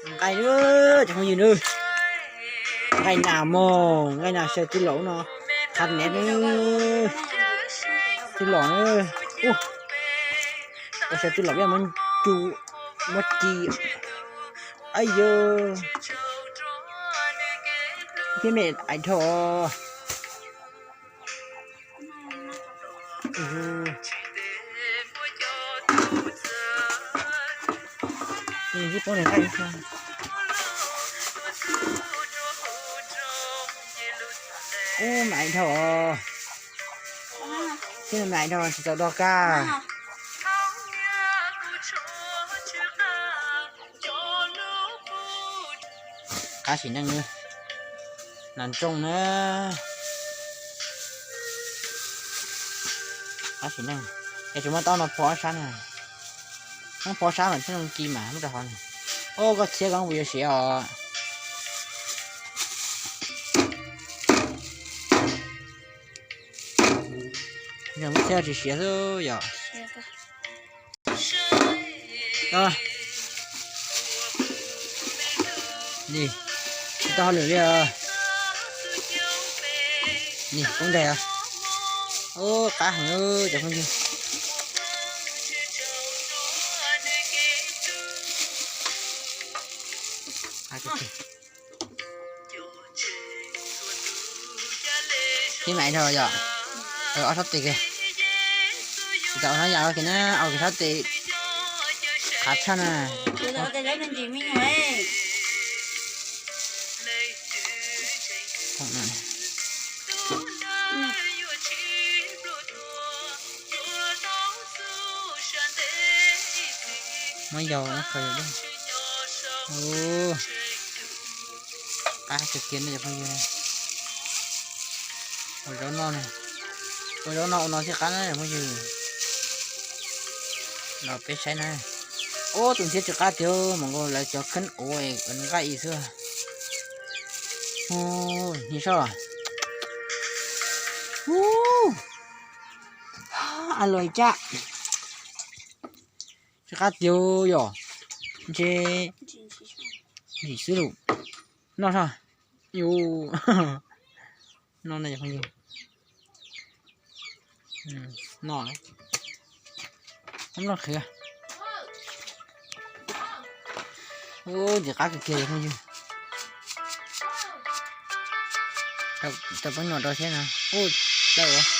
Nqaij, cov phooj ywg na, nqaij nas mog, nqaij nas xyaw tij laum no, qhab nev na, tij laum na, ua xyaw tij laum peb muab ncu, muab ci, ay yog, thiab me ais dhau. Ub, me ais dhau, thiab me ais dhau tsis tau do kaj. Qab sim neej, nas ntsooj na. Qab sim neej, es tsuas muab taub no phua ob sab na. Muab phua ob sab mas thiaj zoo ci mas muab rau hauv na. Ub, koj txhiab koj puas yuav siav os? Yog muab txhiab tsis siav xwb yom. Nim, tsis tau hauj lwm li os. Nim, poob daig os. Ub, qab heev cov phooj ywg. Thiab me ais dhau yom. Ob sab tes kiag. Tsis tau ua sab yam kiag na, ua kiag sab tes qhav tshaj na. Muab yau qhov yau dej. Ub, qab kawg kiag no cov phooj ywg. Ua zaub no, ua zaub no ua no thiaj qab na cov phooj ywg. Los peb saib na. Ub, tus ntxhiab tsis qab tiag, mas nkaus lawv cov kheeb ua nqaij ib xwb. Ub, ni soj. Ub, a los caj. Tsis qab tiag yom. Ntshe ntsim xwb lus. Noj soj. Yus no na cov phooj ywg. Noj, noj qhiav. Ub, ntxim qab kawg kiag cov phooj ywg. Rau peb nyuam rau thiab na. Ub, tawm.